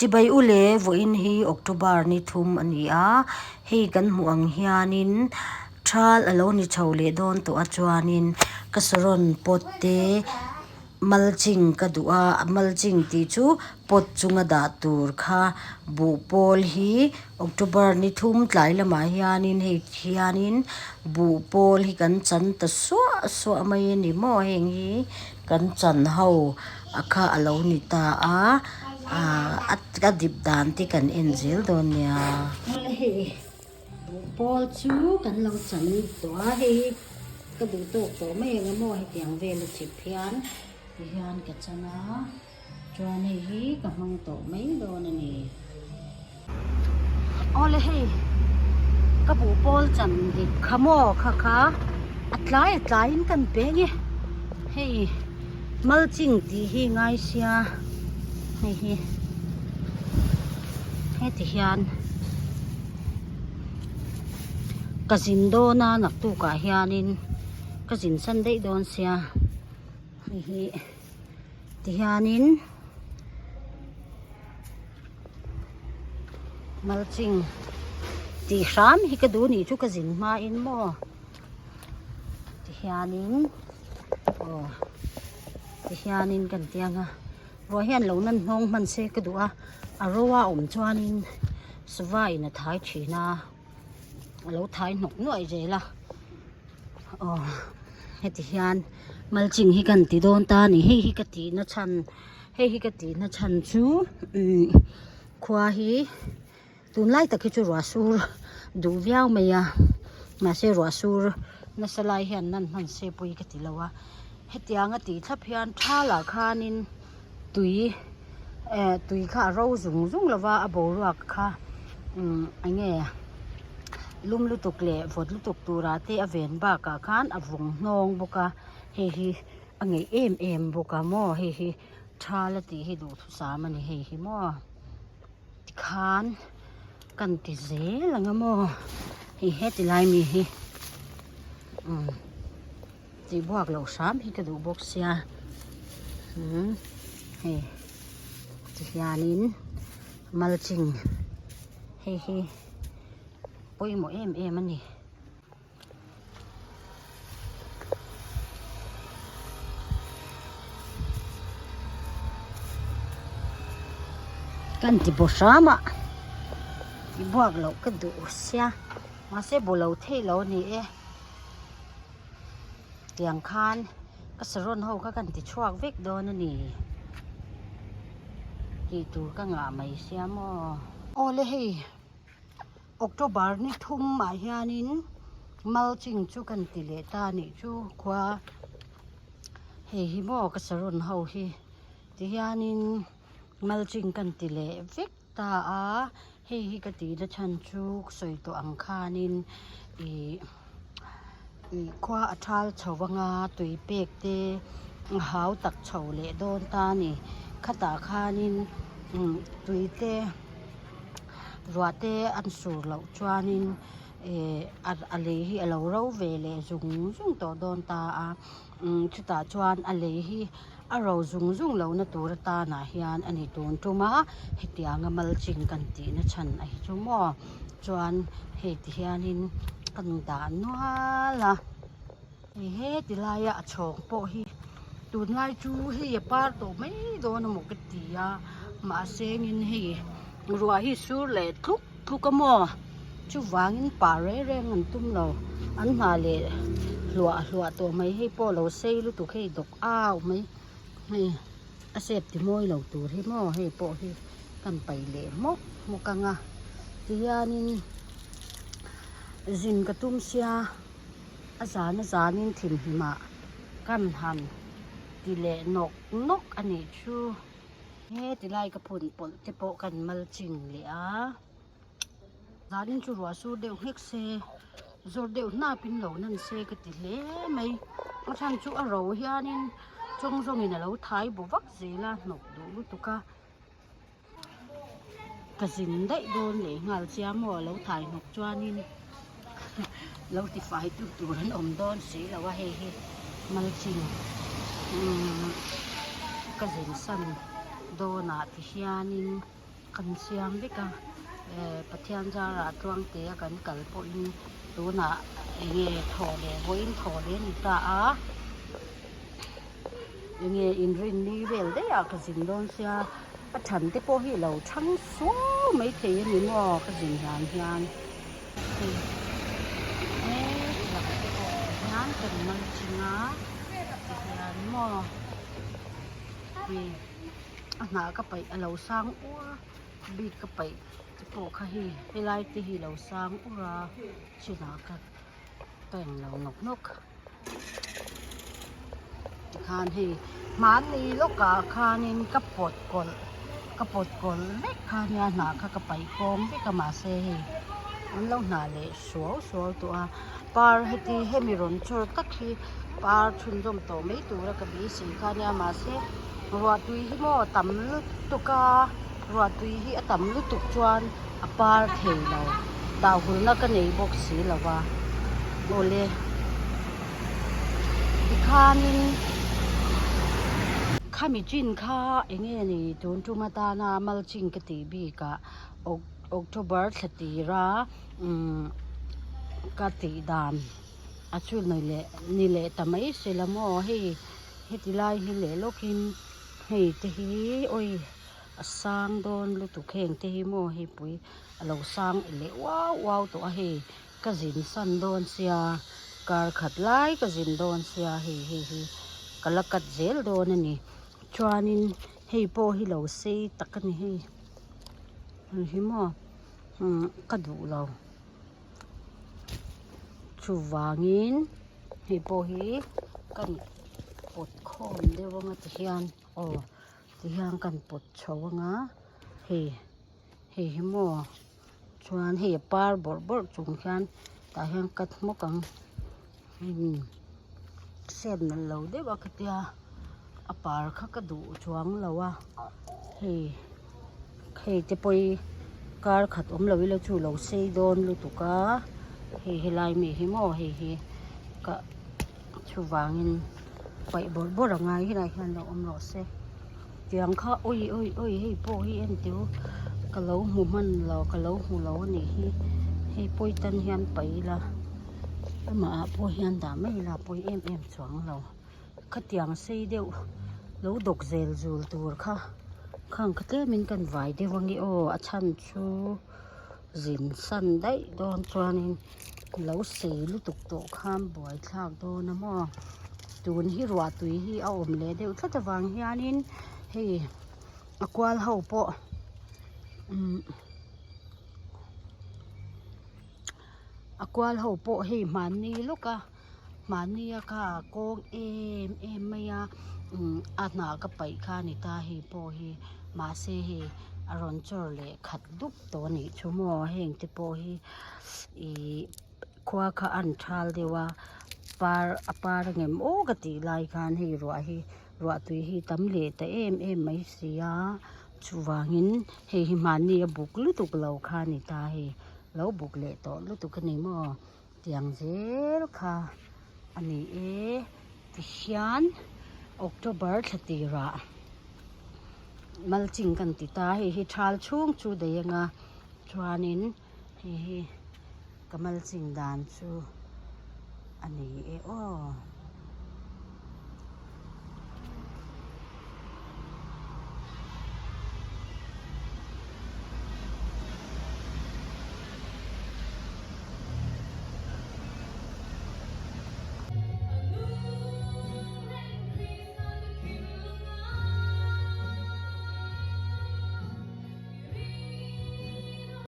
Chibai u le vawiin hi October ni thum a ni a, hei kan hmuh ang hianin thal a lo ni chho leh dawn tawh a chuanin ka saron pot te mulching ka duh a mulching tih chu pot chunga dah tur kha buh pawl hi October ni thum tlai lamah hianin hei hianin buh pawl hi kan chan ta suah suah mai a ni maw heng hi kan chan ho a kha a lo ni ta a ahh a dip dan te kan en zel dawn nia. Hei buh pawl chu kan lo chan tawh a hei hi ka duh tawk tawh mai ang emaw hetiang vel a chip hian tihian ka chan a. Chuan hei hi ka hmang tawh mai dawn a ni. Awle hei ka buh pawl chan dik kha maw kha kha a tlai a tlaiin kan pe nge hei mulching tih hi ngai sia hei hi heti hian ka zin dawn a naktukah hianin ka zin san daih dawn sia hei hi. Tihianin mulching tih hram hi ka duh nih chu ka zin hmain maw tihianin aw tihianin kan ti ang a ruah hian lo nan hnawng hman se ka duh a a ro a awm chuanin sava in a thai thin a a lo thai hnawk nuaih zel a aw heti hian mulching hi kan ti dawn ta a ni hei hi ka tih na chhan hei hi ka tih na chhan chu umm khua hi tunlai tak hi chu ruah sur duh viau mai a mahse ruah sur nasa lai hian nan hman se pawh hi ka ti lo a hetiang a tih thlap hian thal ah khanin tui eh tui kha a ro zung zung lo va a boruak kha umm eng nge lum lutuk leh vawt lutuk turah te a ven bakah khan a vawng hnawng bawk a hei hi a ngeih em em bawk a maw hei hi thal a tih hi duhthusam a ni hei hi maw tikhan kan ti zel ang a maw hei heti lai mi hi umm. Tih buak loh hram hi ka duh bawk sia umm hei tihianin mulching hei hi pawimawh em em a ni. Kan ti baw hram a tih buak loh ka duh sia mahse baw lo theih lo a ni e. Tiang khan ka saron ho kha kan ti chhuak vek dawn a ni tih tur ka ngah mai sia maw. Awle hei October ni thum ah hianin mulching chu kan ti leh ta a nih chu khua hei hi maw ka saron ho hi ti hianin mulching kan ti leh vek. Ta a, hei hi ka tih na chhan chu sawi tawh ang khanin ih ih khua a thal chho anga tui pek te a hau tak chho leh dawn ta a ni khatah khanin umm tui te ruah te an sur loh chuanin eh a lei hi a lo ro ve leh zung zung tawh dawn ta a umm chutah chuan a lei hi. A ro zung zung lohna tur atanah hian a ni tun tum a, hetianga mulching kan tihna chhan a hi chu maw chuan hei ti hianin kan dah nual a, hei heti laia a chhawng pawh hi tunlai chu hei a par tawh mai dawn emaw ka ti a mahse engin hei ruah hi sur leh tluk tluk a maw chuvangin par reng reng an tum lo an nghah leh hluah hluah tawh mai hei pawh lo sei lutuk hei dawk. Au mai hei a sep ti mawi lo tur hi maw hei pawh hi kan paih leh hmawk hmawk ang a tihianin zin ka tum sia a zan a zanin thimhlim ah kan han ti leh nawk nawk a nih chu heti lai ka phun pawlh te pawh kan mal ching leh a. Zanin chu ruah sur deuh nghek se zawr deuh hnap in lo nan se ka ti hle mai a chhan chu a ro hianin chawng zawngin a lo thai bu vak zel a hnawk duh lutuk a ka zin daih dawn leh nghal chiang maw a lo thai hnawk chuanin lo ti fai tu tur an awm dawn si lo a hei hi mulching umm ka zin san dawnah ti hianin. Kan siam vek a eh Pathian zarah tluangte a kan kal pawhin tunah eng nge thaw leh vawiin thaw leh a ni ta a eng nge inrinni vel daih ah ka zin dawn sia a than te pawh hi a lo thang suau maithei a ni maw ka zin hlan hian hei lam te pawh hian kan malching a tihian maw hei. A hnah ka paih a lo sang ur a bik ka paih te pawh kha hei helai te hi a lo sang ur a chinah ka ka englo nawk nawk tikhan hei hmanni lawkah khanin ka pawt kawlh ka pawt kawlh vek kha nia hnah kha ka paih kawm vek a mahse hei an lo hnah leh suau suau tawh a par heti hemi rawn chawr tak hi par chhunzawm tawh mai tura ka beisei kha ania mahse ruah tui hi maw tam lutuk a ruah tui hi a tam lutuk chuan a par thei lo dah hulna ka nei bawk si lo va awle tikhanin khami chin kha eng nge ni tun tum atana mulching ka tih bikah October thla tira umm ka tih dan a chu ni leh ni leh ta mai se la maw hei heti lai hi leh lawkin hei te hi awi a sang dawn lutuk heng te hi maw hei pui a lo sang leh uau uau tawh a hei ka zin san dawn sia kar khat lai ka zin dawn sia hei hei hi ka la cut zel dawn a ni chuanin hei pawh hi lo sei tak a ni hei. Hei hi maw umm ka duh lo chuvangin hei pawh hi kan pawt khawm deuh anga ti hian aw ti hian kan pawt chho anga hei hei hi maw chuan hei a par bawrh bawrh chung hian tah hian cut hmawk ang umm sep nalh lo deuh a khatia a par kha ka duh chuang lo a hei hei te pawh hi kar khat awm lo ila chu lo sei dawn lutuk a hei helai mi hi maw hei hi ka chuvangin paih bawrh bawrh a ngai helai hian lo awm rawh se tiang kha awi awi awi hei pawh hi en teh u ka lo hmu hman lo ka lo hmu lo a nih hi hei pawi tan hian paih ila amah ah pawh hian dah mai ila a pawi em em chuang lo. Khatiang sei deuh lo dawk zel zul tur kha khang kha tlemin kan vai deuh ange aw a chhan chu zin san daih dawn chuanin lo sei lutuk tawh khan buai thlak dawn a maw tun hi ruah tui hi a awm leh deuh tlat avang hianin hei a kual ho pawh umm a kual ho pawh hei hmanni lawk a. Mahnia kha a kawng em em mai a umm a hnah ka paih kha a ni ta hei pawh hi mahse hei a rawn chawr leh khat dup tawh a nih chu maw heng te pawh hi ihh khua kha a an thal deuh a par a par ang em aw ka tih lai khan hei ruah hi ruah tui hi tam leh ta em em mai si a chuvangin hei hi mahni a buk lutuk lo kha a ni ta hei lo buk leh tawh lutuk a ni maw. Tiang zel kha a ni e tihian October thla tirah mulching kan ti ta hei hi thal chhung chu daih anga chuanin hei hi ka mulching dan chu a ni e aw.